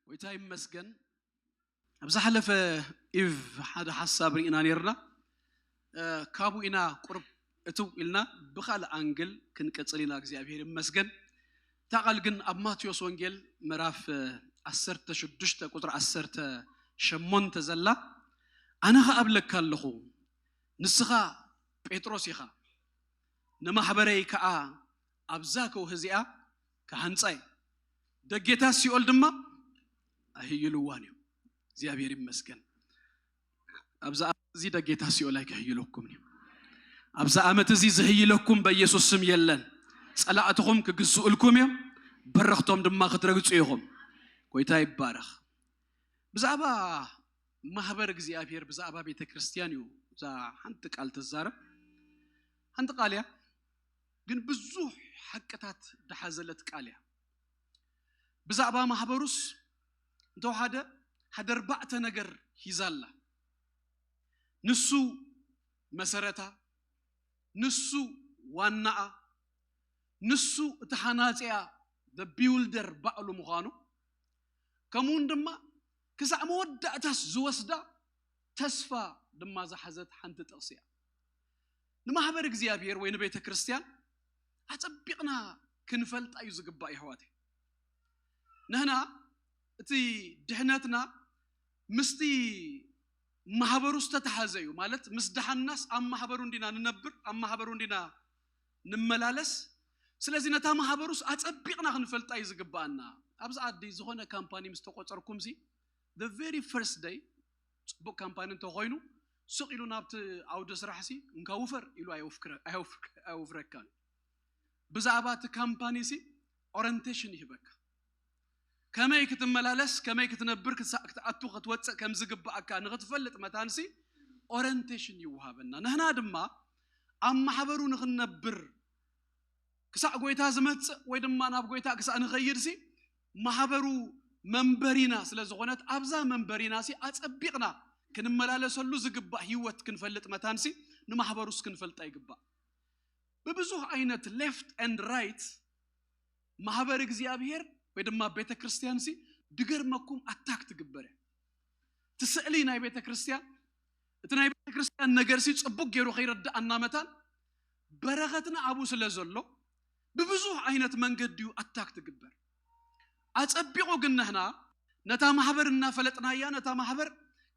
ጎይታ ይመስገን። ኣብ ዝሓለፈ ኢቭ ሓደ ሓሳብ ርኢና ነርና። ካብኡ ኢና ቁርብ እትው ኢልና ብኻልእ ኣንግል ክንቅጽል ኢና። እግዚኣብሔር ይመስገን። እታ ቃል ግን ኣብ ማቴዎስ ወንጌል ምዕራፍ ዓሰርተ ሽዱሽተ ቁጽሪ ዓሰርተ ሸሞንተ ዘላ፣ ኣነ ኸኣ እብለካ ኣለኹ፣ ንስኻ ጴጥሮስ ኢኻ፣ ንማሕበረይ ከኣ ኣብዛ ከውሒ እዚኣ ክሃንጻ እየ፣ ደጌታት ሲኦል ድማ ኣይህይልዋን እዮም። እግዚኣብሔር ይመስገን። ኣብዚ ዓመት እዚ ደጌታት ሲኦል ኣይክህይለኩምን እዮም። ኣብዚ ዓመት እዚ ዝህይለኩም በኢየሱስ ስም የለን። ጸላእትኹም ክግዝኡልኩም እዮም፣ በረኽቶም ድማ ክትረግጹ ኢኹም። ጎይታ ይባረኽ። ብዛዕባ ማህበር እግዚኣብሔር፣ ብዛዕባ ቤተ ክርስቲያን እዩ እዛ ሓንቲ ቃል ትዛረብ። ሓንቲ ቃል እያ፣ ግን ብዙሕ ሓቅታት ዝሓዘለት ቃል እያ። ብዛዕባ ማህበሩስ እንተወሓደ ሓደ ኣርባዕተ ነገር ሒዛ ኣላ። ንሱ መሰረታ፣ ንሱ ዋናኣ፣ ንሱ እቲ ሓናጺኣ፣ the builder ባዕሉ ምዃኑ፣ ከምኡ እውን ድማ ክሳዕ መወዳእታስ ዝወስዳ ተስፋ ድማ ዝሓዘት ሓንቲ ጥቕሲ እያ። ንማህበር እግዚኣብሔር ወይ ንቤተ ክርስቲያን ኣጸቢቕና ክንፈልጣ እዩ ዝግባእ፣ የሕዋተይ። ንሕና እቲ ድሕነትና ምስቲ ማህበሩ ዝተተሓዘ እዩ። ማለት ምስ ደሓንናስ ኣብ ማህበሩ እንዲና ንነብር፣ ኣብ ማህበሩ እንዲና ንመላለስ። ስለዚ ነታ ማህበሩስ ኣጸቢቕና ክንፈልጣ እዩ ዝግባኣና። ኣብዚ ዓዲ ዝኾነ ካምፓኒ ምስ ተቆጸርኩምሲ፣ the very first day፣ ጽቡቕ ካምፓኒ እንተኾይኑ፣ ስቕ ኢሉ ናብቲ ዓውደ ስራሕሲ እንካ ውፈር ኢሉ ኣየውፍክረ-፣ ኣየውፍክ-፣ ኣየውፍረካን። ብዛዕባ እቲ ካምፓኒሲ ኦረንቴሽን ይህበካ። ከመይ ክትመላለስ፣ ከመይ ክትነብር፣ ክሳ-፣ ክትኣቱ፣ ክትወጽእ ከም ዝግባኣካ ንኽትፈልጥ መታንሲ ኦረንቴሽን ይወሃበና። ንሕና ድማ ኣብ ማሕበሩ ንኽንነብር፣ ክሳዕ ጎይታ ዝመጽእ ወይ ድማ ናብ ጎይታ ክሳዕ ንኸይድሲ ማሕበሩ መንበሪና ስለ ዝኾነት፣ ኣብዛ መንበሪናሲ ኣጸቢቕና ክንመላለሰሉ ዝግባእ ህይወት ክንፈልጥ መታንሲ ንማሕበሩስ ክንፈልጣ ይግባእ። ብብዙሕ ዓይነት ሌፍት ኤንድ ራይት ማህበር እግዚኣብሔር ወይ ድማ ቤተ ክርስቲያንሲ ድገርመኩም ኣታክ ትግበር እያ። እቲ ስእሊ ናይ ቤተ ክርስቲያን፣ እቲ ናይ ቤተ ክርስቲያን ነገርሲ ጽቡቅ ገይሩ ከይረድኣና መታን በረኸትና ኣብኡ ስለ ዘሎ ብብዙሕ ዓይነት መንገዲ እዩ ኣታክ ትግበር። ኣጸቢቑ ግን ንሕና ነታ ማህበር እናፈለጥናያ፣ ነታ ማህበር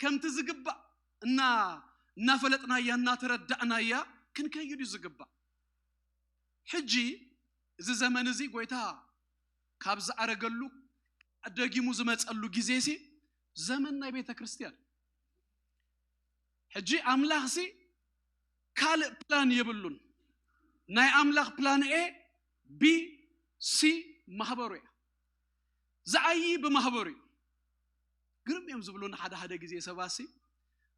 ከምቲ ዝግባእ እና-፣ እናፈለጥናያ፣ እናተረዳእናያ ክንከይድ እዩ ዝግባእ። ሕጂ እዚ ዘመን እዚ ጎይታ ካብ ዝኣረገሉ ደጊሙ ዝመጸሉ ግዜሲ ዘመን ናይ ቤተ ክርስቲያን። ሕጂ ኣምላኽሲ ካልእ ፕላን የብሉን። ናይ ኣምላኽ ፕላን ኤ፣ ቢ፣ ሲ ማህበሩ እያ። ዝዓዪ ብማህበሩ እዩ። ግርም እዮም ዝብሉኒ ሓደ ሓደ ግዜ ሰባሲ፣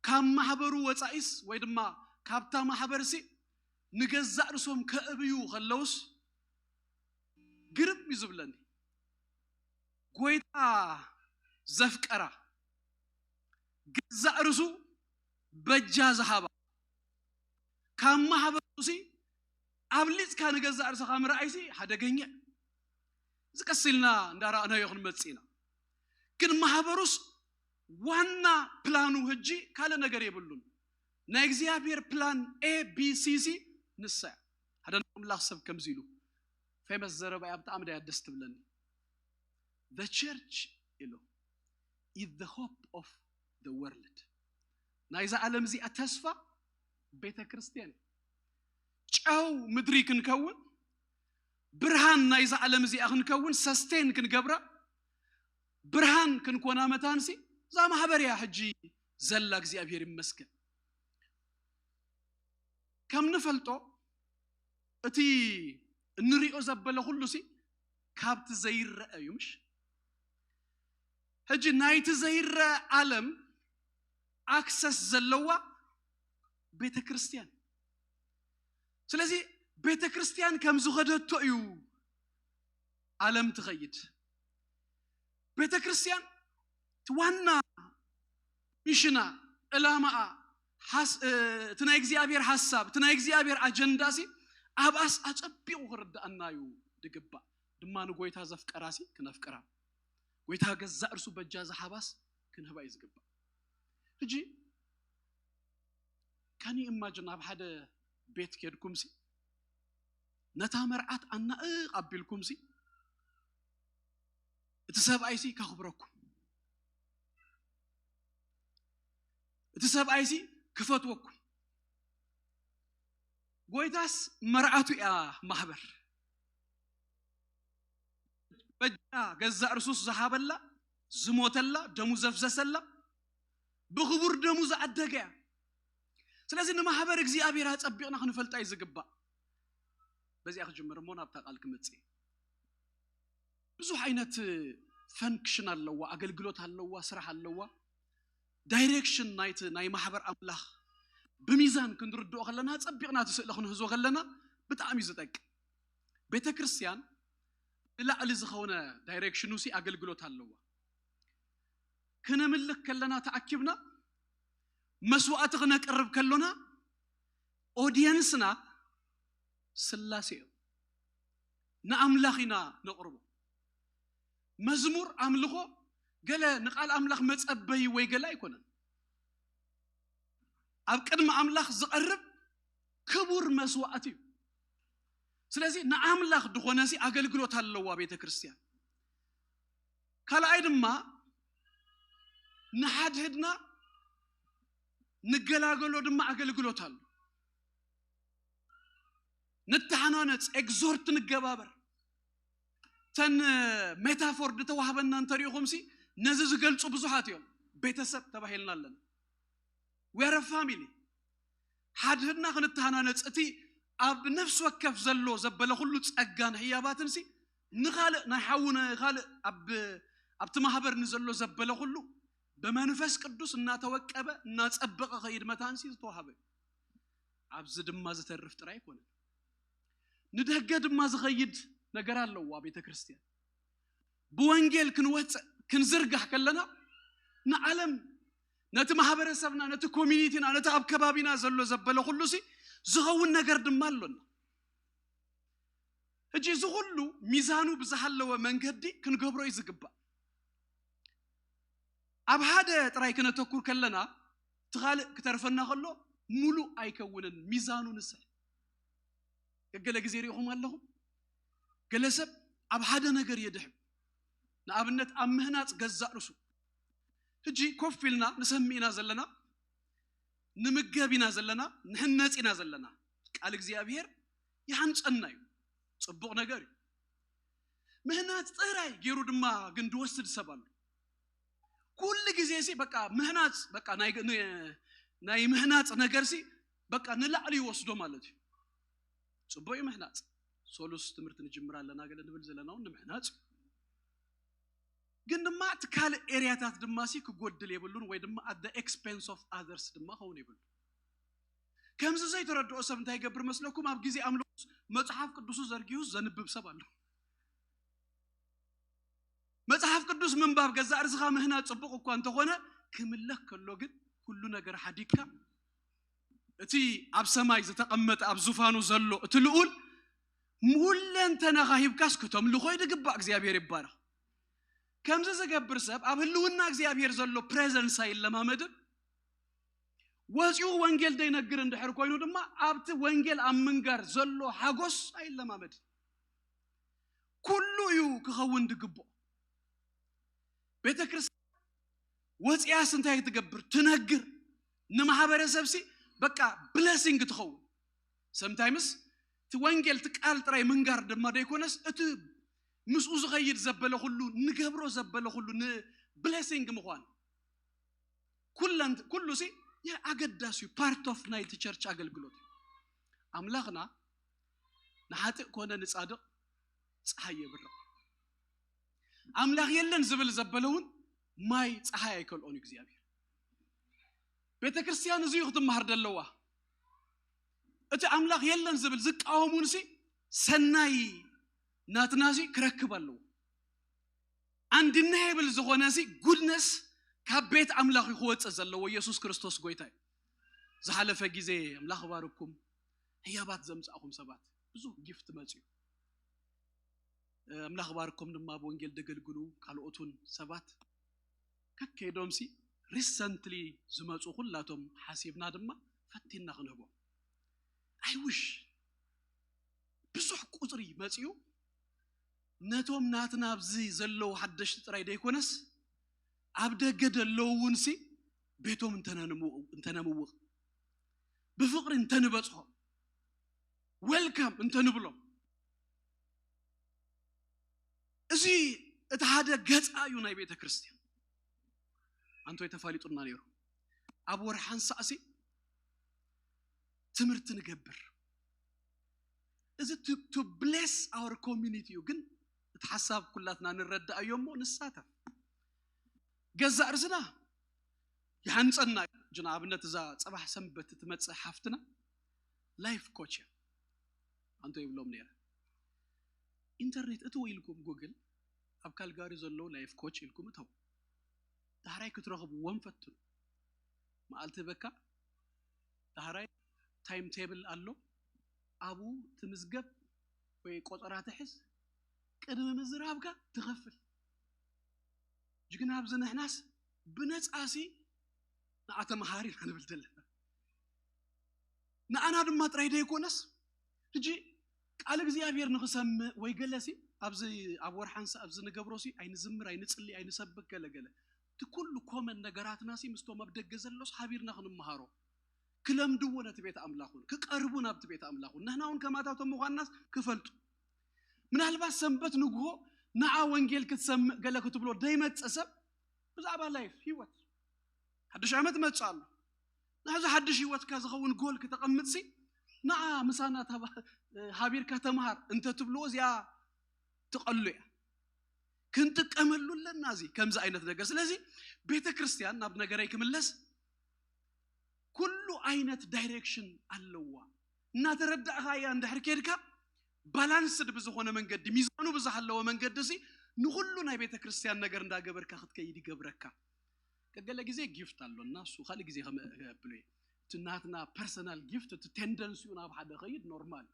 ካብ ማህበሩ ወጻኢስ ወይ ድማ ካብታ ማህበርሲ ንገዛእ ርእሶም ከእብዩ ከለውስ ግርም እዩ ዝብለኒ። ጎይታ ዘፍቀራ፣ ገዛእ ርእሱ በጃ ዝሃባ፣ ካብ ማህበሩሲ ኣብሊጽካ ንገዛእ ርእስኻ ምርኣይሲ ሓደገኛ እዩ። እዚ ቀስ ኢልና እንዳረኣናዮ ክንመጽእ ኢና። ግን ማህበሩስ ዋና ፕላኑ ሕጂ ካልእ ነገር የብሉን። ናይ እግዚኣብሔር ፕላን ኤ ቢ ሲ ሲ ንሳ እያ። ሓደ ናይ ኣምላኽ ሰብ ከምዚ ኢሉ፣ ፌመስ ዘረባ እያ፣ ብጣዕሚ ደያ ደስ ትብለኒ። The church ኢሉ is the hope of the world። ናይዛ ዓለም እዚኣ ተስፋ ቤተ ክርስቲያን እዩ። ጨው ምድሪ ክንከውን፣ ብርሃን ናይዛ ዓለም እዚኣ ክንከውን፣ ሰስቴን ክንገብራ፣ ብርሃን ክንኮና መታንሲ እዛ ማህበር እያ ሕጂ ዘላ። እግዚኣብሔር ይመስገን። ከም ንፈልጦ እቲ እንሪኦ ዘበለ ኩሉሲ ካብቲ ዘይረአ እዩ፣ ምሽ? ሕጂ ናይቲ ዘይረአ ዓለም ኣክሰስ ዘለዋ ቤተ ክርስቲያን። ስለዚ ቤተ ክርስቲያን ከም ዝኸደቶ እዩ ዓለም ትኸይድ። ቤተ ክርስቲያን እቲ ዋና ሚሽና፣ ዕላማኣ፣ ሓስ-፣ እ፣ እቲ ናይ እግዚኣብሔር ሓሳብ፣ እቲ ናይ እግዚኣብሔር ኣጀንዳሲ ኣብኣስ ኣጸቢቑ ክርድኣና እዩ ድግባእ። ድማ ንጎይታ ዘፍቀራሲ ክነፍቅራ። ወይታ ገዛእ እርሱ በጃ ዝሃባስ ክንህባ እዩ ዝግባእ። ሕጂ ከኒ ኢማጅን ኣብ ሓደ ቤት ኬድኩም ሲ ነታ መርዓት ኣናእቕ ኣቢልኩም ሲ እቲ ሰብኣይ ሲ ከኽብረኩም፣ እቲ ሰብኣይ ሲ ክፈትወኩም። ጎይታስ መርዓቱ እያ ማህበር በጃ ገዛእ እርሱስ ዝሃበላ፣ ዝሞተላ፣ ደሙ ዘፍሰሰላ፣ ብኽቡር ደሙ ዝኣደገ እያ። ስለዚ ንማህበር እግዚኣብሔር ኣጸቢቕና ክንፈልጣ እዩ ዝግባእ። በዚኣ ክጅምር እሞ ናብታ ቃል ክመጽእ እየ። ብዙሕ ዓይነት ፈንክሽን ኣለዋ፣ ኣገልግሎት ኣለዋ፣ ስራሕ ኣለዋ። ዳይሬክሽን ናይቲ ናይ ማሕበር ኣምላኽ ብሚዛን ክንርድኦ ከለና፣ ጸቢቕና እቲ ስእሊ ክንህዞ ከለና ብጣዕሚ እዩ ዝጠቅም። ቤተ ክርስቲያን ንላዕሊ ዝኾነ ዳይሬክሽኑ ሲ ኣገልግሎት ኣለዋ። ክነምልኽ ከለና ተኣኪብና መስዋዕቲ ክነቅርብ ከሎና ኦዲየንስና ስላሴ እዮም። ንኣምላኽ ኢና ነቕርቦ። መዝሙር ኣምልኾ ገለ ንቃል ኣምላኽ መጸበይ ወይ ገለ ኣይኮነን። ኣብ ቅድሚ ኣምላኽ ዝቐርብ ክቡር መስዋዕቲ እዩ። ስለዚ ንኣምላኽ ዝኾነ ሲ ኣገልግሎት ኣለዋ ቤተ ክርስቲያን። ካልኣይ ድማ ንሓድሕድና ንገላገሎ ድማ ኣገልግሎት ኣሎ። ንተሓናነጽ፣ ኤግዞርት ንገባበር። ተን ሜታፎር ዝተዋህበና እንተሪኢኹም ሲ ነዚ ዝገልጹ ብዙሓት እዮም። ቤተሰብ ተባሂልና ኣለና። We are a family። ሓድሕድና ክንተሃናነጽ፣ እቲ ኣብ ነፍሲ ወከፍ ዘሎ ዘበለ ኩሉ ጸጋን ህያባትን ሲ ንኻልእ ናይ ሓዉ ንኻልእ ኣብ ኣብቲ ማህበር ንዘሎ ዘበለ ኩሉ ብመንፈስ ቅዱስ እናተወቀበ እናጸበቐ ኸይድ መታን ሲ ዝተዋህበ እዩ። ኣብዚ ድማ ዝተርፍ ጥራይ ኣይኮነን። ንደገ ድማ ዝኸይድ ነገር ኣለዋ ቤተ ክርስቲያን። ብወንጌል ክንወፅእ ክንዝርጋሕ ከለና ንዓለም፣ ነቲ ማህበረሰብና፣ ነቲ ኮሚኒቲና፣ ነቲ ኣብ ከባቢና ዘሎ ዘበለ ኩሉ ሲ ዝኸውን ነገር ድማ ኣሎና። ሕጂ እዚ ኩሉ ሚዛኑ ብዝሃለወ መንገዲ ክንገብሮ እዩ ዝግባእ። ኣብ ሓደ ጥራይ ክነተኩር ከለና እቲ ካልእ ክተርፈና ከሎ ሙሉእ ኣይከውንን፣ ሚዛኑ ንስሕ። ገገለ ግዜ ሪኢኹም ኣለኹም፣ ገለ ሰብ ኣብ ሓደ ነገር የድሕም። ንኣብነት ኣብ ምህናፅ ገዛእ ርሱ። ሕጂ ኮፍ ኢልና ንሰምዕ ኢና ዘለና፣ ንምገብ ኢና ዘለና፣ ንሕነፅ ኢና ዘለና። ቃል እግዚኣብሔር ይሃንፀና እዩ፣ ፅቡቕ ነገር እዩ። ምህናፅ ጥራይ ገይሩ ድማ ግን ድወስድ ሰብ ኣሎ። ኩሉ ግዜ ሲ በቃ ምህናፅ፣ በቃ ናይ ን- ናይ ምህናፅ ነገር ሲ በቃ ንላዕሊ ይወስዶ ማለት እዩ። ፅቡቅ እዩ ምህናፅ። ሶሉስ ትምህርቲ ንጅምር ኣለና ገለ ንብል ዘለና እውን ንምህናፅ እዩ። ግን ድማ እቲ ካልእ ኤርያታት ድማ ሲ ክጎድል የብሉን፣ ወይ ድማ at the expense of others ድማ ኸውን የብሉ። ከምዚ ዘይተረድኦ ሰብ እንታይ ይገብር መስለኩም? ኣብ ግዜ ኣምልኾስ መጽሓፍ ቅዱሱ ዘርጊሁ ዘንብብ ሰብ ኣሎ። መጽሓፍ ቅዱስ ምንባብ ገዛእ ርእስኻ ምህናጽ ጽቡቕ እኳ እንተኾነ፣ ክምለክ ከሎ ግን ኩሉ ነገር ሓዲግካ እቲ ኣብ ሰማይ ዝተቐመጠ ኣብ ዙፋኑ ዘሎ እቲ ልኡል ሁለንተናኻ ሂብካስ ክተምልኾ እዩ ዝግባእ። እግዚኣብሔር ይባረኽ። ከምዚ ዝገብር ሰብ ኣብ ህልውና እግዚኣብሔር ዘሎ ፕሬዘንስ ኣይለማመድን። ወፂኡ ወንጌል ዘይነግር እንድሕር ኮይኑ ድማ ኣብቲ ወንጌል ኣብ ምንጋር ዘሎ ሓጎስ ኣይለማመድን። ኩሉ እዩ ክኸውን ዝግብኦ። ቤተ ክርስቲያን ወፂኣስ እንታይ ትገብር? ትነግር። ንማሕበረሰብ ሲ በቃ ብለሲንግ ትኸውን። ሰምታይምስ እቲ ወንጌል እቲ ቃል ጥራይ ምንጋር ድማ ዘይኮነስ እቲ ምስኡ ዝኸይድ ዘበለ ኩሉ ንገብሮ ዘበለ ኩሉ ንብለሲንግ ምዃን ኩለን ኩሉ ሲ ኣገዳሲ እዩ። ፓርት ኦፍ ናይቲ ቸርች ኣገልግሎት እዩ። ኣምላኽና ንሓጥእ ኮነ ንጻድቕ ፀሓይ የብርቕ። ኣምላኽ የለን ዝብል ዘበለ እውን ማይ ፀሓይ ኣይከልኦን እዩ እግዚኣብሔር። ቤተ ክርስቲያን እዚ እዩ ክትመሃር ደለዋ። እቲ ኣምላኽ የለን ዝብል ዝቃወሙን ሲ ሰናይ ናትና ሲ ክረክብ ኣለዎ። ኣንድናየብል ዝኾነ ሲ ጉድነስ ካብ ቤት ኣምላኽ እዩ ክወፅእ ዘለዎ። ኢየሱስ ክርስቶስ ጎይታ እዩ። ዝሓለፈ ግዜ ኣምላኽ ባርኩም ህያባት ዘምፃእኹም ሰባት ብዙሕ ጊፍት መፅዩ። ኣምላኽ ባርኮም ድማ ብወንጌል ደገልግሉ ካልኦት እውን ሰባት ከከይዶምሲ ሪሰንትሊ ዝመፁ ኩላቶም ሓሲብና ድማ ፈቲና ክንህቦ። I wish ብዙሕ ቁፅሪ መፂኡ ነቶም ናትና ኣብዚ ዘለዉ ሓደሽቲ ጥራይ ደይኮነስ ኣብ ደገ ዘለዉ እውን ሲ ቤቶም እንተነምውቕ ብፍቕሪ እንተንበፅሖ welcome እንተንብሎ እዚ እቲ ሓደ ገፃ እዩ ናይ ቤተ ክርስቲያን። ኣንቶይ ተፋሊጡና ነይሩ ኣብ ወርሓን ሳእሲ ትምህርቲ ንገብር። እዚ to bless our community እዩ። ግን እቲ ሓሳብ ኩላትና ንረዳእ እዮ እሞ ንሳተፍ። ገዛእ ርስና ይሃንፀና እዩ። ንኣብነት እዛ ፅባሕ ሰንበት ትመፅእ ሓፍትና ላይፍ ኮች እያ። ኣንቶ ይብሎም ነይረ ኢንተርኔት እትው ኢልኩም ጉግል ኣብ ካልጋሪ ዘለዉ ላይፍ ኮች ኢልኩም እተው። ዳሕራይ ክትረኽብዎም ፈትኑ። መዓልቲ በካ ዳሕራይ ታይም ቴብል ኣሎ ኣብኡ ትምዝገብ ወይ ቆፀራ ትሕዝ ቅድሚ ምዝራብካ ትኸፍል። ጅግና ኣብዚ ንሕናስ ብነፃሲ ንዓ ተምሃር ኢና ንብል ዘለና። ንኣና ድማ ጥራይ ደይኮነስ ሕጂ ቃል እግዚኣብሔር ንክሰምዕ ወይ ገለሲ ኣብዚ ኣብ ወርሓንሳ ኣብዚ ንገብሮሲ ኣይንዝምር ኣይንፅሊ ኣይንሰብክ ገለገለ እቲ ኩሉ ኮመን ነገራትናሲ ምስቶም ኣብ ደገ ዘሎስ ሓቢርና ክንመሃሮ ክለምድዎ ነቲ ቤት ኣምላኹን ክቀርቡ ናብቲ ቤት ኣምላኹን ንሕና እውን ከማታቶም ምዃንናስ ክፈልጡ ምናልባት ሰንበት ንግሆ ንዓ ወንጌል ክትሰምዕ ገለ ክትብሎ ደይመፀ ሰብ ብዛዕባ ላይፍ ህይወት ሓድሽ ዓመት መፅእ ኣሎ ናዚ ሓድሽ ህይወትካ ዝኸውን ጎል ክተቐምጥሲ ንዓ ምሳና ሃቢርካ ተምሃር እንተትብልዎ እዚኣ ትቐሉ እያ ክንጥቀመሉ ኣለና እዚ ከምዚ ዓይነት ነገር ስለዚ ቤተ ክርስቲያን ናብ ነገረይ ክምለስ ኩሉ ዓይነት ዳይሬክሽን ኣለዋ እናተረዳእካ እያ እንድሕር ኬድካ ባላንስድ ብዝኾነ መንገዲ ሚዛኑ ብዝሃለወ መንገዲ ሲ ንኩሉ ናይ ቤተ ክርስቲያን ነገር እንዳገበርካ ክትከይድ ይገብረካ ገገለ ግዜ ጊፍት ኣሎና እሱ ካልእ ግዜ ከመእብሎ እዩ እቲ ናትና ፐርሰናል ጊፍት እቲ ቴንደንሲኡ ናብ ሓደ ኸይድ ኖርማል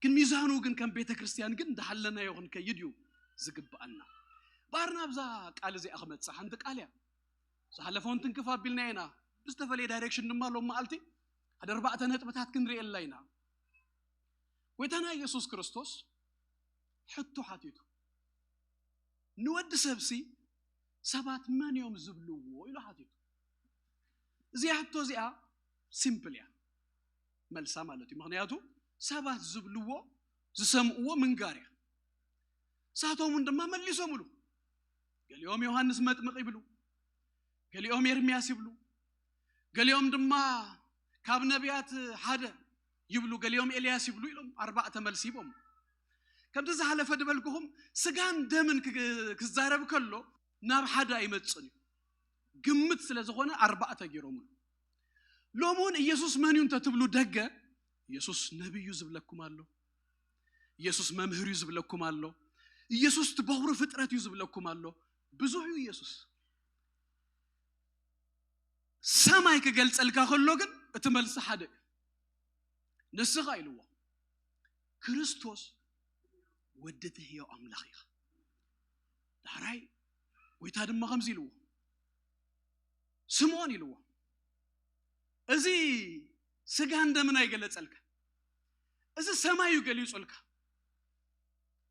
ግን ሚዛኑ ግን ከም ቤተ ክርስቲያን ግን እንዳሓለናዮ ክንከይድ እዩ ዝግብኣና ባር ናብዛ ቃል እዚኣ ክመፅእ ሓንቲ ቃል እያ ዝሓለፈውን ትንክፍ ኣቢልና ኢና ብዝተፈለየ ዳይሬክሽን ድማ ሎም መዓልቲ ሓደ ኣርባዕተ ነጥብታት ክንሪኤላ ኢና ጎይታና ኢየሱስ ክርስቶስ ሕቶ ሓቲቱ ንወዲ ሰብሲ ሰባት መን እዮም ዝብልዎ ኢሉ ሓቲቱ እዚኣ ሕቶ እዚኣ ሲምፕል እያ መልሳ ማለት እዩ ምክንያቱ ሰባት ዝብልዎ ዝሰምእዎ ምንጋር እያ ሳቶም እውን ድማ መሊሶምሉ ገሊኦም ዮሃንስ መጥምቕ ይብሉ ገሊኦም ኤርምያስ ይብሉ ገሊኦም ድማ ካብ ነቢያት ሓደ ይብሉ ገሊኦም ኤልያስ ይብሉ ኢሎም ኣርባዕተ መልሲ ሂቦም ከምቲ ዝሓለፈ ዝበልኩኹም ስጋን ደምን ክዛረብ ከሎ ናብ ሓደ ኣይመፅን እዩ ግምት ስለ ዝኾነ ኣርባዕተ ገይሮምሉ ሎሚ እውን ኢየሱስ መን እዩ እንተትብሉ ደገ ኢየሱስ ነቢዩ ዝብለኩም ኣሎ ኢየሱስ መምህር እዩ ዝብለኩም ኣሎ ኢየሱስ ትበኽሩ ፍጥረት እዩ ዝብለኩም ኣሎ ብዙሕ እዩ ኢየሱስ ሰማይ ክገልጸልካ ከሎ ግን እቲ መልሲ ሓደ እዩ ንስኻ ኢልዎ ክርስቶስ ወዲ እቲ ህያው ኣምላኽ ኢኻ ዳሕራይ ጎይታ ድማ ከምዚ ኢልዎ ስምዖን ኢልዎ እዚ ስጋን ደምን ኣይገለጸልካ እዚ ሰማይ እዩ ገሊጹልካ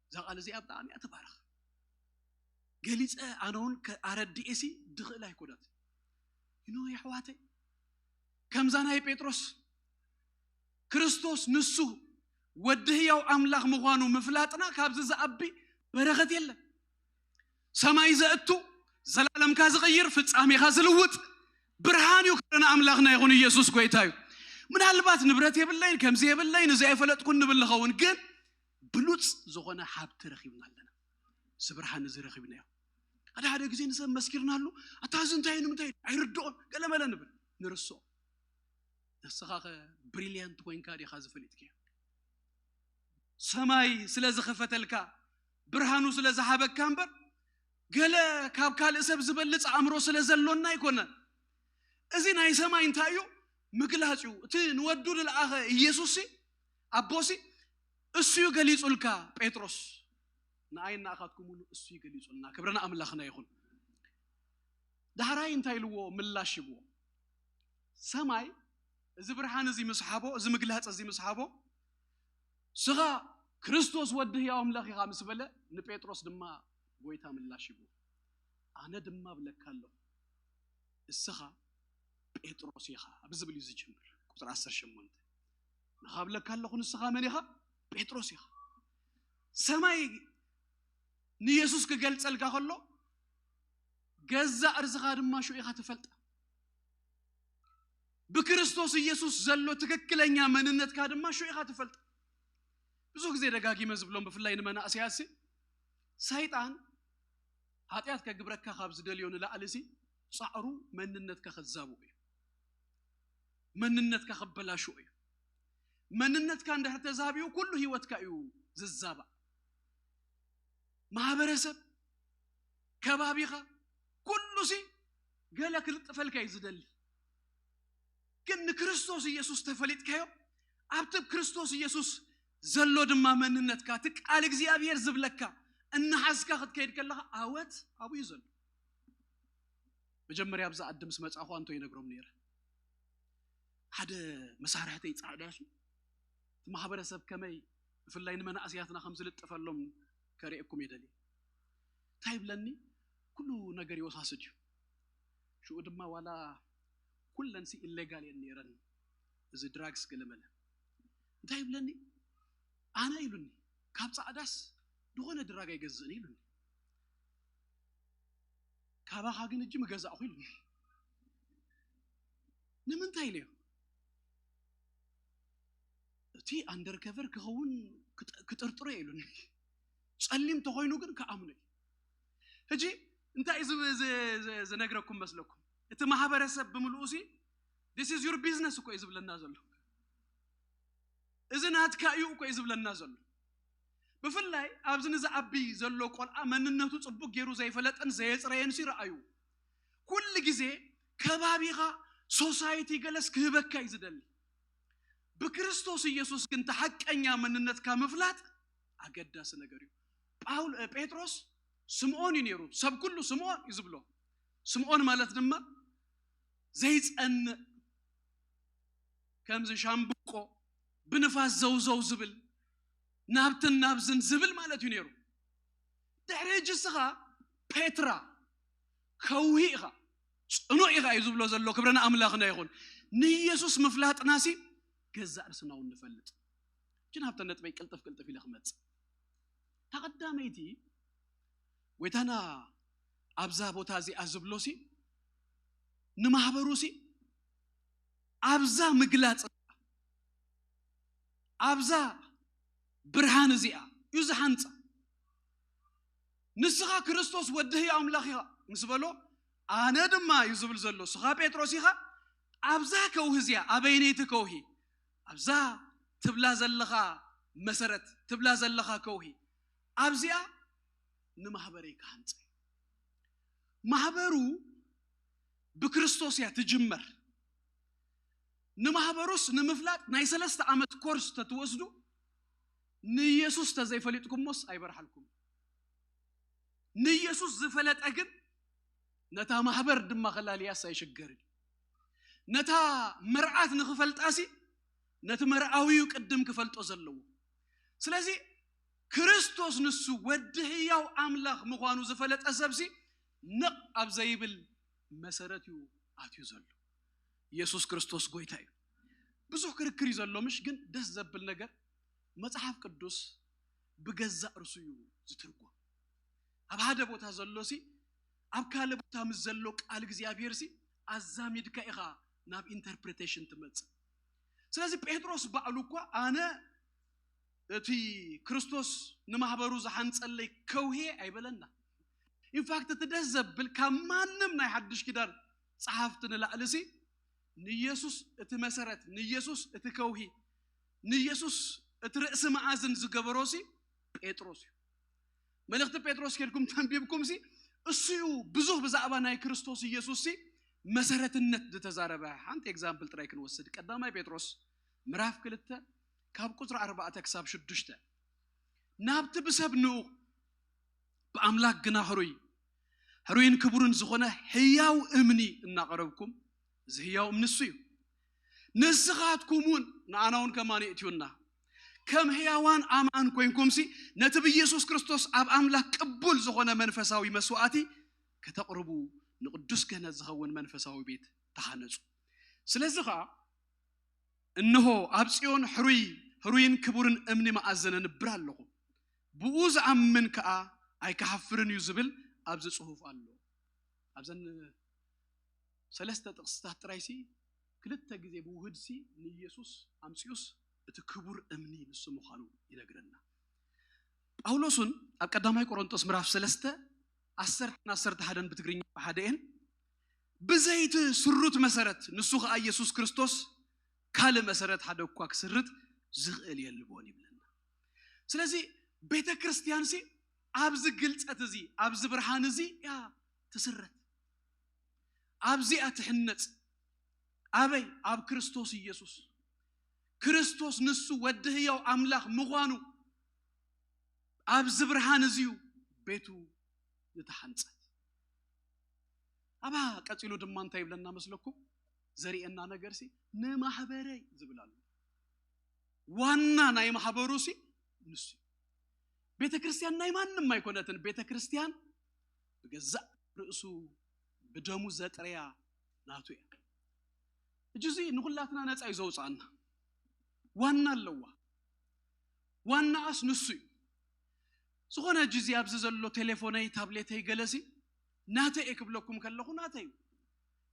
እዛ ቃል እዚኣ ብጣዕሚ እያ ትባርኽ ገሊፀ ኣነ እውን ኣረድኤሲ ድኽእል ኣይኮነት ይኖ የሕዋተይ ከምዛ ናይ ጴጥሮስ ክርስቶስ ንሱ ወዲ ህያው ኣምላኽ ምዃኑ ምፍላጥና ካብዚ ዝኣቢ በረኸት የለን ሰማይ ዘእቱ ዘላለምካ ዝቕይር ፍጻሜኻ ዝልውጥ ብርሃን እዩ ክብሪ ንኣምላኽና ይኹን ኢየሱስ ጎይታ እዩ ምናልባት ንብረት የብለይን ከምዚ የብለይን እዚ ኣይፈለጥኩን ንብል ንኸውን ግን ብሉፅ ዝኾነ ሃብቲ ረኺብና ኣለና እዚ ብርሃን እዚ ረኺብናዮ ሓደ ሓደ ግዜ ንሰብ መስኪርናሉ ኣታ እዚ እንታይ ንምንታይ ኣይርድኦን ገለመለ ንብል ንርስኦ ንስኻ ኸ ብሪልያንት ኮይንካ ዲኻ ዝፈሊጥክዮ ሰማይ ስለ ዝኸፈተልካ ብርሃኑ ስለ ዝሃበካ እምበር ገለ ካብ ካልእ ሰብ ዝበልፅ ኣእምሮ ስለ ዘሎና ኣይኮነን እዚ ናይ ሰማይ እንታይ እዩ ምግላፅ እዩ እቲ ንወዱ ዝለኣኸ ኢየሱስ ኣቦሲ እሱ እዩ ገሊፁልካ ጴጥሮስ ንኣይ ንኣኻትኩም እውን እሱ ይገሊጹልና። ክብሪ ንኣምላኽና ይኹን። ዳሕራይ እንታይ ኢልዎ? ምላሽ ይብዎ። ሰማይ እዚ ብርሃን እዚ ምስሓቦ፣ እዚ ምግላጽ እዚ ምስሓቦ፣ ስኻ ክርስቶስ ወዲ ህያው ኣምላኽ ኢኻ ምስ በለ፣ ንጴጥሮስ ድማ ጎይታ ምላሽ ይብዎ። ኣነ ድማ እብለካ ኣለኹ፣ እስኻ ጴጥሮስ ኢኻ፣ ኣብ ዝብል እዩ ዝጅምር። ቁጽሪ ዓሰርተ ሸሞንተ፣ ንኻ እብለካ ኣለኹ፣ ንስኻ መን ኢኻ? ጴጥሮስ ኢኻ። ሰማይ ንየሱስ ክገልጸልካ ከሎ፣ ገዛእ ርእስኻ ድማ ሽዑ ኢኻ ትፈልጣ። ብክርስቶስ ኢየሱስ ዘሎ ትክክለኛ መንነትካ ድማ ሽዑ ኢኻ ትፈልጣ። ብዙ ግዜ ደጋጊመ ዝብሎም፣ ብፍላይ ንመናእሰያት ሲ፣ ሰይጣን ሓጢኣት ከግብረካ ካብ ዝደልዮ ንላዕሊ ሲ፣ ጻዕሩ መንነትካ ከዛብኡ እዩ። መንነትካ ከበላሽዎ እዩ። መንነትካ እንድሕር ተዛቢኡ፣ ኩሉ ህይወትካ እዩ ዝዛባእ። ማህበረሰብ፣ ከባቢኻ፣ ኩሉ ሲ ገለ ክልጥፈልካ እዩ ዝደሊ። ግን ንክርስቶስ ኢየሱስ ተፈሊጥካዮ፣ ኣብቲ ክርስቶስ ኢየሱስ ዘሎ ድማ መንነትካ፣ እቲ ቃል እግዚኣብሔር ዝብለካ እናሓዝካ ክትከይድ ከለኻ፣ ኣወት ኣብኡ እዩ ዘሎ። መጀመርያ ኣብዛ ዓዲ ምስ መጻኹ ኣንቶ ይነግሮም ነይረ። ሓደ መሳርሕተይ ጻዕዳ ሲ፣ እቲ ማህበረሰብ ከመይ፣ ብፍላይ ንመናእሰያትና ከም ዝልጥፈሎም ከርእየኩም እየ ደልየ። እንታይ ይብለኒ? ኩሉ ነገር ይወሳስድ እዩ። ሽኡ ድማ ዋላ ኩለን ሲ ኢሌጋል እየን ነይረን፣ እዚ ድራግስ ገለመለ። እንታይ ይብለኒ? ኣነ ኢሉኒ፣ ካብ ጻዕዳስ ዝኾነ ድራግ ኣይገዝእን ኢሉኒ። ካባኻ ግን እጂ ምገዛእኹ ኢሉኒ። ንምንታይ ኢለዮ? እቲ ኣንደርከቨር ክኸውን ክጥ-፣ ክጥርጥሮ እየ ኢሉኒ። ጸሊም ተኾይኑ ግን ክኣምኖ እዩ። ሕጂ እንታይ እዩ ዝ-፣ ዝ-፣ ዝ-፣ ዝነግረኩም መስለኩም? እቲ ማህበረሰብ ብምልኡ ሲ፣ "This is your business" እኮ እዩ ዝብለና ዘሎ። "እዚ ናትካ እዩ" እኮ እዩ ዝብለና ዘሎ። ብፍላይ ኣብዚ ንዝዓቢ ዘሎ ቆልዓ መንነቱ ጽቡቅ ገይሩ ዘይፈለጠን ዘየጽረየን ሲ ረኣዩ። ኩሉ ግዜ ከባቢኻ፣ ሶሳይቲ ገለስ ክህበካ እዩ ዝደሊ። ብክርስቶስ ኢየሱስ ግን እቲ ሓቀኛ መንነትካ ምፍላጥ ኣገዳሲ ነገር እዩ። ጳውል-፣ እ፣ ጴጥሮስ ስምዖን እዩ ነይሩ። ሰብ ኩሉ ስምዖን እዩ ዝብሎ። ስምዖን ማለት ድማ ዘይጸንእ፣ ከምዚ ሻምብቆ ብንፋስ ዘውዘው ዝብል፣ ናብትን ናብዝን ዝብል ማለት እዩ ነይሩ። ድሕሪ ሕጂ እስኻ ፔትራ፣ ከውሂ ኢኻ፣ ጽኑዕ ኢኻ እዩ ዝብሎ ዘሎ። ክብሪ ንኣምላኽና ይኹን። ንኢየሱስ ምፍላጥናሲ ገዛእ ርእስና እውን ንፈልጥ። ግን ኣብተን ነጥበይ ቅልጥፍ ቅልጥፍ ኢለ ክመጽእ። እታ ቀዳመይቲ፣ ጎይታና ኣብዛ ቦታ እዚኣ ዝብሎሲ፣ ንማህበሩሲ ኣብዛ ምግላጽ፣ ኣብዛ ብርሃን እዚኣ እዩ ዝሓንጻ። "ንስኻ ክርስቶስ ወዲ ህያው ኣምላኽ ኢኻ" ምስ በሎ፣ "ኣነ ድማ" እዩ ዝብል ዘሎ። "ስኻ ጴጥሮስ ኢኻ፣ ኣብዛ ከውሂ እዚኣ፣ ኣበይነይቲ ከውሂ? ኣብዛ ትብላ ዘለኻ መሰረት፣ ትብላ ዘለኻ ከውሂ፣ ኣብዚኣ ንማህበረይ ክሃንጸ እዩ።" ማህበሩ ብክርስቶስ እያ ትጅመር። ንማህበሩስ ንምፍላጥ ናይ ሰለስተ ዓመት ኮርስ ተትወስዱ፣ ንኢየሱስ ተዘይፈሊጥኩሞስ ኣይበርሓልኩም። ንኢየሱስ ዝፈለጠ ግን ነታ ማህበር ድማ ከላልያስ ኣይሽገርን። ነታ መርዓት ንኽፈልጣሲ ነቲ መርዓዊዩ ቅድም ክፈልጦ ዘለዎ። ስለዚ ክርስቶስ ንሱ ወዲ ህያው ኣምላኽ ምዃኑ ዝፈለጠ ሰብሲ ንቕ ኣብ ዘይብል መሰረት እዩ ኣትዩ ዘሎ። ኢየሱስ ክርስቶስ ጎይታ እዩ። ብዙሕ ክርክር እዩ ዘሎ፣ ምሽ? ግን ደስ ዘብል ነገር መጽሓፍ ቅዱስ ብገዛእ ርእሱ እዩ ዝትርጎም። ኣብ ሓደ ቦታ ዘሎሲ ኣብ ካልእ ቦታ ምስ ዘሎ ቃል እግዚኣብሔርሲ ኣዛሚድካ ኢኻ ናብ ኢንተርፕሪቴሽን ትመጽእ። ስለዚ ጴጥሮስ ባዕሉ እኳ ኣነ እቲ ክርስቶስ ንማህበሩ ዝሓንጸለይ ከውሄ ኣይበለና። ኢንፋክት እቲ ደስ ዘብል ካብ ማንም ናይ ሓድሽ ኪዳን ጸሓፍቲ ንላዕሊ ሲ ንኢየሱስ እቲ መሰረት፣ ንኢየሱስ እቲ ከውሂ፣ ንኢየሱስ እቲ ርእሲ መኣዝን ዝገበሮ ሲ ጴጥሮስ እዩ። መልእኽቲ ጴጥሮስ ኬድኩም ተንቢብኩም ሲ እሱ እዩ ብዙህ ብዛዕባ ናይ ክርስቶስ ኢየሱስ ሲ መሰረትነት ዝተዛረበ። ሓንቲ ኤግዛምፕል ጥራይ ክንወስድ፣ ቀዳማይ ጴጥሮስ ምዕራፍ ክልተ ካብ ቁጽሪ ኣርባዕተ ክሳብ ሽዱሽተ፣ ናብቲ ብሰብ ንኡ ብኣምላኽ ግና ሕሩይ፣ ሕሩይን ክቡርን ዝኾነ ህያው እምኒ እናቐረብኩም፣ እዚ ህያው እምኒ እሱ እዩ። ንስኻትኩም እውን፣ ንኣና እውን ከማን የእትዩና፣ ከም ህያዋን ኣማን ኮይንኩምሲ፣ ነቲ ብኢየሱስ ክርስቶስ ኣብ ኣምላኽ ቅቡል ዝኾነ መንፈሳዊ መስዋእቲ ከተቕርቡ፣ ንቅዱስ ክህነት ዝኸውን መንፈሳዊ ቤት ተሃነጹ። ስለዚ ኸኣ፣ እንሆ፣ ኣብ ጽዮን ሕሩይ፣ ሕሩይን ክቡርን እምኒ መኣዘን እንብር ኣለኹ፣ ብኡ ዝኣምን ከኣ ኣይክሓፍርን እዩ ዝብል ኣብዚ ጽሑፍ ኣሎ። ኣብዘን ሰለስተ ጥቕስታት ጥራይሲ፣ ክልተ ግዜ ብውህድሲ ንኢየሱስ ኣምጺኡስ እቲ ክቡር እምኒ ንሱ ምዃኑ ይነግረና። ጳውሎስ እውን ኣብ ቀዳማይ ቆሮንቶስ ምዕራፍ ሰለስተ፣ ዓሰርተ ዓሰርተ ሓደን ብትግርኛ ብሓደ እየን፣ ብዘይቲ ስሩት መሰረት፣ ንሱ ኸኣ ኢየሱስ ክርስቶስ፣ ካልእ መሰረት ሓደ እኳ ክስርት ዝኽእል የልቦን ይብለና። ስለዚ ቤተ ክርስቲያንሲ ኣብዚ ግልጸት እዚ፣ ኣብዚ ብርሃን እዚ እያ ትስረት። ኣብዚኣ ትሕነጽ። ኣበይ? ኣብ ክርስቶስ ኢየሱስ። ክርስቶስ ንሱ ወዲ ህያው ኣምላኽ ምዃኑ ኣብዚ ብርሃን እዚ እዩ ቤቱ ዝተሓንጸት። ኣብኣ ቀጺሉ ድማ እንታይ ይብለና መስለኩም? ዘርእየና ነገርሲ ንማሕበረይ ዝብል ኣሎ። ዋና ናይ ማሕበሩሲ ንሱ እዩ። ቤተ ክርስቲያን ናይ ማንም ኣይኮነትን። ቤተ ክርስቲያን ብገዛእ ርእሱ ብደሙ ዘጥረያ ናቱ እያ። ሕጂ እዚ ንኹላትና ነጻ እዩ ዘውፅኣና። ዋና ኣለዋ። ዋናኣስ ንሱ እዩ። ዝኾነ ሕጂ እዚ ኣብዚ ዘሎ ቴሌፎነይ፣ ታብሌተይ፣ ገለሲ ናተይ እየ ክብለኩም ከለኹ ናተይ እዩ።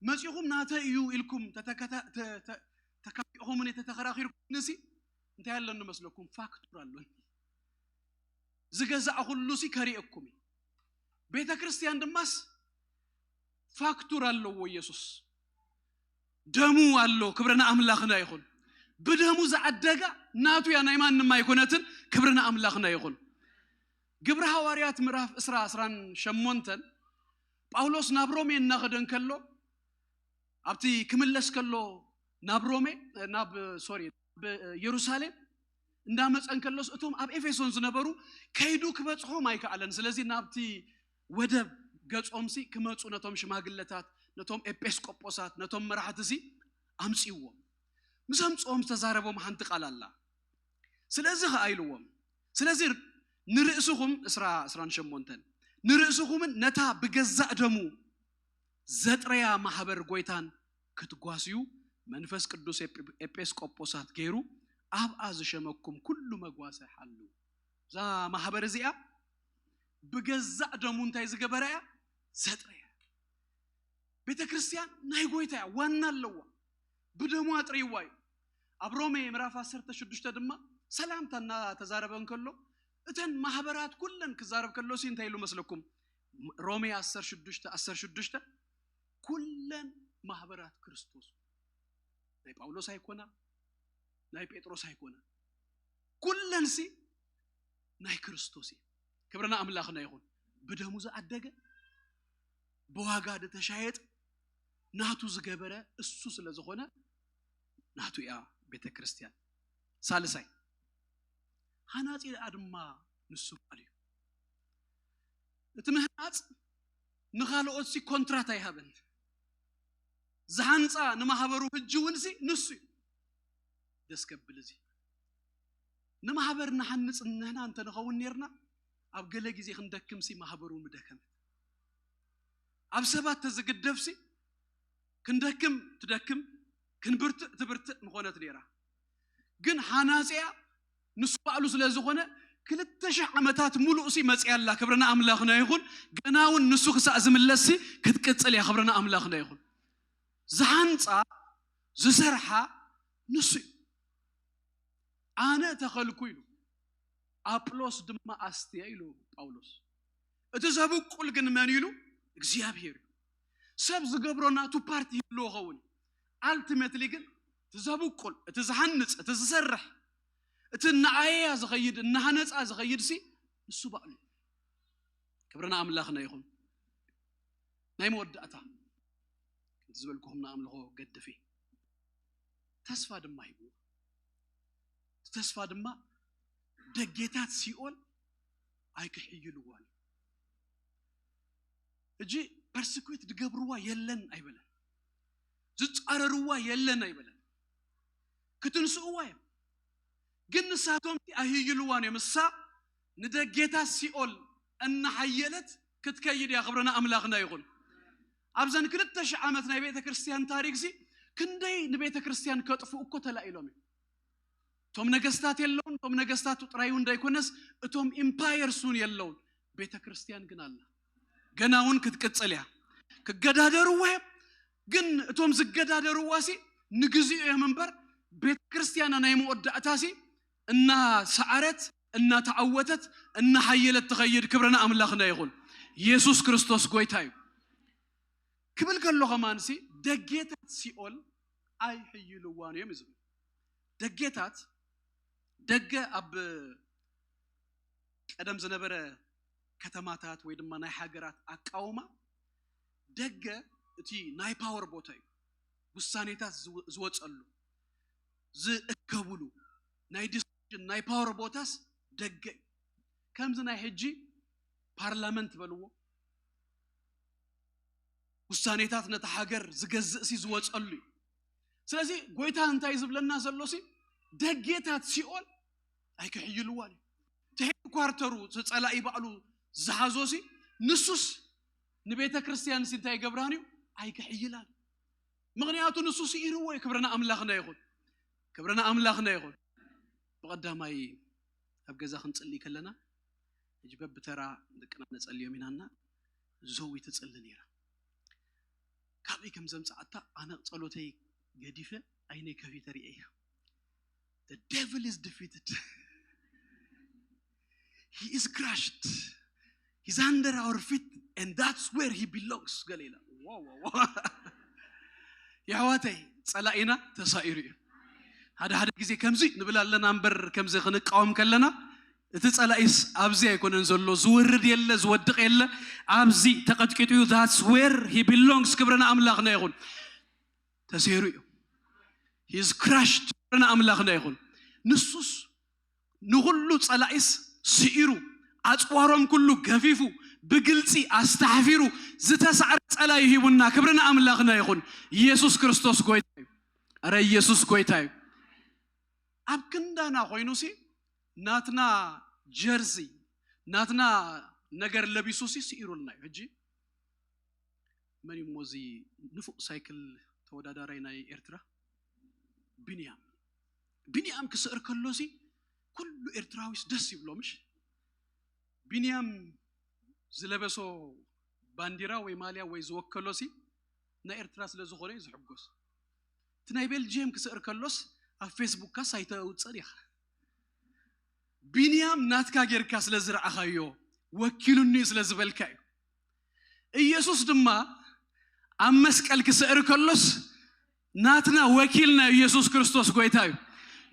መፂኹም ናተይ እዩ ኢልኩም ተተከታ-፣ ተ-፣ ተ-፣ ተካፊእኹምኒ፣ ተተኸራኺርኩምኒ ሲ እንታይ ኣለኒ መስለኩም? ፋክቱር ኣለኒ። ዝገዛእኹሉ ሲ ከርእየኩም እዩ። ቤተ ክርስቲያን ድማስ ፋክቱር ኣለዎ ኢየሱስ። ደሙ ኣሎ፣ ክብሪ ንኣምላኽና ይኹን። ብደሙ ዝዓደጋ ናቱ እያ፣ ናይ ማንም ኣይኮነትን። ክብሪ ንኣምላኽና ይኹን። ግብሪ ሃዋርያት ምዕራፍ ዕስራ፣ ዕስራን ሸሞንተን፣ ጳውሎስ ናብ ሮሜ እናኸደ እንከሎ፣ ኣብቲ ክምለስ ከሎ ናብ ሮሜ፣ ናብ፣ ሶሪ፣ ናብ የሩሳሌም እንዳመፀ እንከሎስ፣ እቶም ኣብ ኤፌሶን ዝነበሩ ከይዱ ክበፅሖም ኣይከኣለን። ስለዚ ናብቲ ወደብ ገጾምሲ ክመጹ ነቶም ሽማግለታት፣ ነቶም ኤጲስቆጶሳት፣ ነቶም መራሕትሲ ኣምጽእዎም። ምስ ኣምጽኦም ዝተዛረቦም ሓንቲ ቃል ኣላ። ስለዚ ኸኣ ኢልዎም፣ ስለዚ ንርእስኹም፣ ዕስራ፣ ዕስራን ሸሞንተን፣ ንርእስኹምን ነታ ብገዛእ ደሙ ዘጥረያ ማሕበር ጎይታን ክትጓስዩ መንፈስ ቅዱስ ኤጲ-፣ ኤጲስቆጶሳት ገይሩ ኣብኣ ዝሸመኩም ኩሉ መጓሰ ሓሉ። እዛ ማሕበር እዚኣ ብገዛእ ደሙ እንታይ ዝገበረ እያ? ዘጥረያ። ቤተ ክርስቲያን ናይ ጎይታ እያ፣ ዋና ኣለዋ። ብደሙ ኣጥርይዋ እዩ። ኣብ ሮሜ ምዕራፍ ዓሰርተ ሽዱሽተ ድማ ሰላምታ እናተዛረበ እንከሎ፣ እተን ማሕበራት ኩለን ክዛረብ ከሎ ሲ እንታይ ኢሉ መስለኩም? ሮሜ ዓሰርተ ሽዱሽተ፣ ዓሰርተ ሽዱሽተ፣ ኩለን ማሕበራት ክርስቶስ፣ ናይ ጳውሎስ ኣይኮና፣ ናይ ጴጥሮስ ኣይኮና፣ ኩለንሲ ናይ ክርስቶስ እዩ። ክብርና ኣምላኽና ይኹን። ብደሙ ዝዓደገ፣ ብዋጋ ዝተሻየጠ፣ ናቱ ዝገበረ እሱ ስለ ዝኾነ ናቱ እያ ቤተ ክርስቲያን። ሳልሳይ፣ ሃናጺ ደኣ ድማ ንሱ ባዕሉ እዩ። እቲ ምህናጽ ንኻልኦት ሲ ኮንትራት ኣይሃበን። ዝሃንጻ ንማህበሩ ሕጂ እውን ሲ ንሱ እዩ። ደስ ከብል እዚ። ንማህበር ንሓንጽ ንህና እንተንኸውን ኔርና፣ ኣብ ገለ ግዜ ክንደክም ሲ ማህበሩ ምደከመት። ኣብ ሰባት ተዝግደፍ ሲ ክንደክም ትደክም፣ ክንብርትእ ትብርትእ ምኾነት ኔራ። ግን ሓናጺያ ንሱ ባዕሉ ስለ ዝኾነ፣ ክልተ ሽሕ ዓመታት ሙሉእ ሲ መጽያ ኣላ። ክብርና ኣምላኽና ይኹን። ገና እውን ንሱ ክሳእ ዝምለስ ሲ ክትቅጽል እያ። ክብርና ኣምላኽና ይኹን። ዝሃንጻ፣ ዝሰርሓ ንሱ እዩ። ኣነ ተኸልኩ ኢሉ፣ ኣጵሎስ ድማ ኣስትየ ኢሉ ጳውሎስ። እቲ ዘብቁል ግን መን ኢሉ? እግዚኣብሔር እዩ። ሰብ ዝገብሮ ናቱ ፓርቲ ይህልዎ ኸውን። ኣልቲሜትሊ ግን እቲ ዘብቁል፣ እቲ ዝሃንጽ፣ እቲ ዝሰርሕ፣ እቲ እናኣየያ ዝኸይድ፣ እናሃነጻ ዝኸይድ ሲ ንሱ ባዕሉ እዩ። ክብርና ኣምላኽና ይኹን። ናይ መወዳእታ ከምቲ ዝበልኩኹም ንኣምልኾ ገድፊ። ተስፋ ድማ ሂብዎ። እቲ ተስፋ ድማ ደጌታት ሲኦል ኣይክሕይልዋን እዩ። እጂ ፐርሲኩት ዝገብርዋ የለን ኣይበለን፣ ዝጻረርዋ የለን ኣይበለን። ክትንስእዋ እዮም፣ ግን ንሳቶም ኣይህይልዋን እዮም። እሳ ንደጌታት ሲኦል እናሓየለት ክትከይድ እያ። ክብርና ኣምላኽና ይኹን። ኣብዘን ክልተ ሺሕ ዓመት ናይ ቤተ ክርስቲያን ታሪክ ሲ ክንደይ ንቤተ ክርስቲያን ከጥፍኡ እኮ ተላኢሎም እዮም። እቶም ነገስታት የለውን፣ እቶም ነገስታት ጥራይ እውን እንዳይኮነስ እቶም ኢምፓየርስ እውን የለውን። ቤተ ክርስቲያን ግን ኣላ፣ ገና እውን ክትቅጽል እያ። ክገዳደርዋ እዮም፣ ግን እቶም ዝገዳደርዋ ሲ ንግዚኡ እዮም እምበር ቤተ ክርስቲያና ናይ መወዳእታ ሲ እናሰዓረት እናተዓወተት እናሓየለት ትኸይድ። ክብርና ኣምላኽና ይኹን። ኢየሱስ ክርስቶስ ጎይታ እዩ። ክብል ከሎ ከማንሲ ደጌታት ሲኦል ኣይሕይልዋን እዮም እዩ ዝብል። ደጌታት ደገ ኣብ ቀደም ዝነበረ ከተማታት ወይ ድማ ናይ ሃገራት ኣቃውማ ደገ እቲ ናይ ፓወር ቦታ እዩ። ውሳኔታት ዝወ- ዝወፀሉ ዝእከቡሉ ናይ ዲሲዥን ናይ ፓወር ቦታስ ደገ እዩ። ከምዚ ናይ ሕጂ ፓርላመንት በልዎ ውሳኔታት ነቲ ሃገር ዝገዝእ ሲ ዝወፀሉ እዩ። ስለዚ ጎይታ እንታይ ዝብለና ዘሎ ሲ ደጌታት ሲኦል ኣይክሕይልዋን እዩ። እቲ ሄድኳርተሩ እቲ ጸላኢ ባዕሉ ዝሓዞ ሲ ንሱስ ንቤተ ክርስቲያን ሲ እንታይ ይገብራን እዩ ኣይክሕይላን። ምኽንያቱ ንሱ ስኢርዎ እዩ። ክብርና ኣምላኽና ይኹን። ክብርና ኣምላኽና ይኹን። ብቐዳማይ ኣብ ገዛ ክንጽሊ ከለና ሕጂ በብተራ ደቅና ነጸልዮም ኢናና ዘዊ ትጽሊ ነይራ። ካበይ ከም ዘምጻኣታ ኣነ ጸሎተይ ገዲፈ ዓይነይ ከፊተ ርእየ እያ። The devil is defeated. He is crushed. He's under our feet and that's where he belongs. ገለ ኢላ። ዋው፣ ዋው፣ ዋው። የሕዋተይ ጸላኢና ተሳኢሩ እዩ። ሓደ ሓደ ግዜ ከምዚ ንብል ኣለና እምበር ከምዚ ክንቃወም ከለና እቲ ጸላኢስ ኣብዚ ኣይኮነን ዘሎ፣ ዝወርድ የለ ዝወድቕ የለ፣ ኣብዚ ተቐጥቂጡ እዩ። That's where he belongs። ክብርና ኣምላኽና ይኹን። ተሰይሩ እዩ። He's crushed። ክብርና ኣምላኽና ይኹን። ንሱስ ንኹሉ ጸላኢስ ስኢሩ ኣጽዋሮም ኩሉ ገፊፉ ብግልጺ ኣስተሓፊሩ ዝተሳዕረ ጸላኢ ሂቡና። ክብርና ኣምላኽና ይኹን። ኢየሱስ ክርስቶስ ጎይታ እዩ። ኣረ ኢየሱስ ጎይታ እዩ። ኣብ ክንዳና ኮይኑሲ ናትና ጀርዚ ናትና ነገር ለቢሱሲ ስኢሩልና እዩ። ሕጂ መን እዩ እሞ እዚ ንፉዕ ሳይክል ተወዳዳራይ ናይ ኤርትራ? ቢንያም። ቢንያም ክስዕር ከሎሲ ኩሉ ኤርትራዊስ ደስ ይብሎ ምሽ? ቢንያም ዝለበሶ ባንዲራ ወይ ማልያ ወይ ዝወከሎሲ ናይ ኤርትራ ስለ ዝኾነ እዩ ዝሕጎስ። እቲ ናይ ቤልጅየም ክስዕር ከሎስ ኣብ ፌስቡክካስ ኣይተውፅእን ኢኻ። ቢንያም ናትካ ጌርካ ስለ ዝረኣኻዮ ወኪሉኒ እዩ ስለ ዝበልካ እዩ። ኢየሱስ ድማ ኣብ መስቀል ክስዕር ከሎስ ናትና ወኪልና እዩ። ኢየሱስ ክርስቶስ ጎይታ እዩ።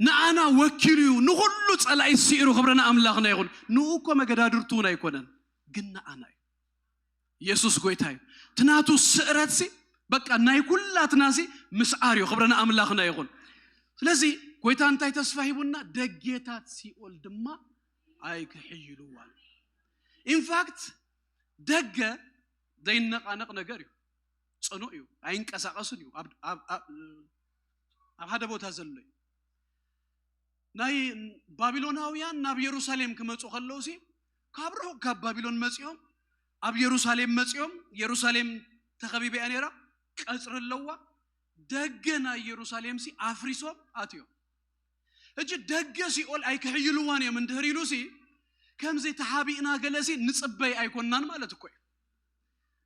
ንኣና ወኪሉ እዩ ንኹሉ ጸላኢ ስዒሩ። ክብርና ኣምላኽና ይኹን። ንኡ እኮ መገዳድርቱ እውን ኣይኮነን፣ ግን ንኣና እዩ። ኢየሱስ ጎይታ እዩ። ትናቱ ስዕረትሲ በቃ ናይ ኩላትናሲ ምስዓር እዩ። ክብርና ኣምላኽና ይኹን። ስለዚ ጎይታ እንታይ ተስፋ ሂቡና? ደጌታት ሲኦል ድማ ኣይክሕይልዋን። ኢንፋክት ደገ ዘይነቃነቕ ነገር እዩ። ጽኑዕ እዩ፣ ኣይንቀሳቐስን እዩ። ኣብ- ኣብ- ኣብ- ኣብ ሓደ ቦታ ዘሎ እዩ። ናይ ባቢሎናውያን ናብ የሩሳሌም ክመጹ ከለውሲ ካብ ርሑቕ ካብ ባቢሎን መጺኦም ኣብ የሩሳሌም መጺኦም፣ የሩሳሌም ተኸቢባ እያ ነይራ፣ ቀጽሪ ኣለዋ። ደገ ናይ የሩሳሌምሲ ኣፍሪሶም ኣትዮም። ሕጂ ደገ ሲኦል ኣይክሕይልዋን እዮም እንድህር ኢሉሲ ከምዚ ተሓቢእና ገለሲ ንጽበይ ኣይኮንናን ማለት እኮ እዩ።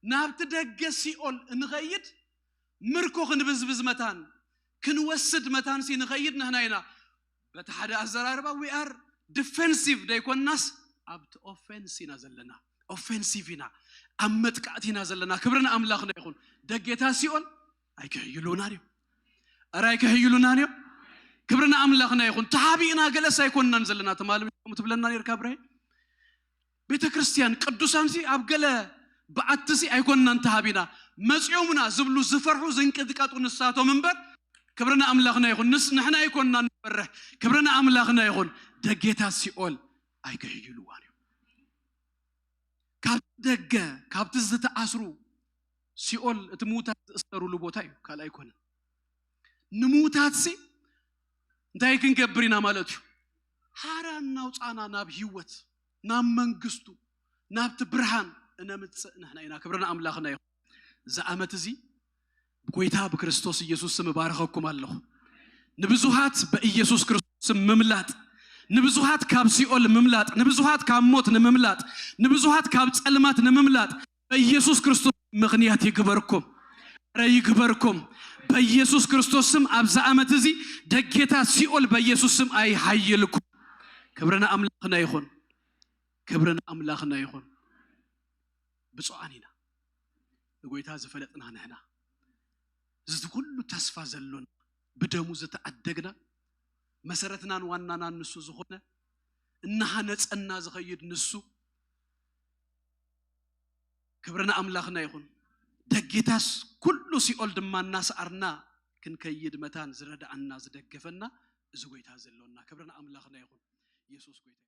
ናብቲ ደገ ሲኦል እንኸይድ ምርኮ ክንብዝብዝ መታን ክንወስድ መታንሲ ንኸይድ ንሕና ኢና። በቲ ሓደ ኣዘራርባ we are defensive ደይኮንናስ ኣብቲ ኦፌንስ ኢና ዘለና። ኦፌንሲቭ ኢና፣ ኣብ መጥቃዕቲ ኢና ዘለና። ክብሪ ንኣምላኽና ይኹን። ደጌታት ሲኦል ኣይክሕይሉናን እዮም። ኧረ ኣይክሕይሉናን እዮም። ክብሪ ንኣምላኽና ይኹን። ተሓቢእና ገለስ ኣይኮንናን ዘለና። ትማሊ ምሽት ትብለና ነርካ እብራሂም። ቤተ ክርስቲያን ቅዱሳንሲ ኣብ ገለ በዓትሲ ኣይኮንናን ተሃቢና። መጺኦምና ዝብሉ ዝፈርሑ ዝንቅጥቀጡ ንሳቶም እምበር ክብሪ ንኣምላኽና ይኹን። ንስ- ንሕና ኣይኮንናን ንፈርሕ። ክብሪ ንኣምላኽና ይኹን። ደጌታት ሲኦል ኣይክሕይልዋን እዮም። ካብ ደገ ካብቲ ዝተኣስሩ፣ ሲኦል እቲ ምዉታት ዝእሰሩሉ ቦታ እዩ፣ ካልእ ኣይኮነን። ንምዉታትሲ እንታይ ክንገብር ኢና ማለት እዩ? ሓራ እናውፃና ናብ ህይወት፣ ናብ መንግስቱ፣ ናብቲ ብርሃን እነምፅእ ንሕና ኢና። ክብርና ኣምላኽና ይኹን። እዚ ዓመት እዚ ብጎይታ ብክርስቶስ ኢየሱስ ስም እባርኸኩም ኣለኹ። ንብዙሃት በኢየሱስ ክርስቶስ ስም ምምላጥ፣ ንብዙሃት ካብ ሲኦል ምምላጥ፣ ንብዙሃት ካብ ሞት ንምምላጥ፣ ንብዙሃት ካብ ጸልማት ንምምላጥ በኢየሱስ ክርስቶስ ምኽንያት ይግበርኩም። ረ ይግበርኩም። በኢየሱስ ክርስቶስ ስም ኣብዚ ዓመት እዚ ደጌታት ሲኦል በኢየሱስ ስም ኣይሃይልኩም። ክብርና ኣምላኽና ይኹን። ክብርና ኣምላኽና ይኹን። ብፁዓን ኢና። ንጎይታ ዝፈለጥና ንሕና፣ እዚ ኩሉ ተስፋ ዘሎና፣ ብደሙ ዝተዓደግና፣ መሰረትናን ዋናናን ንሱ ዝኾነ፣ እናሃነጸና ዝኸይድ ንሱ፣ ክብርና ኣምላኽና ይኹን። ደጌታስ ኩሉ ሲኦል ድማ እናሰኣርና ክንከይድ መታን ዝረድኣና ዝደገፈና እዚ ጎይታ ዘሎና፣ ክብርና ኣምላኽና ይኹን። ኢየሱስ ጎይታ።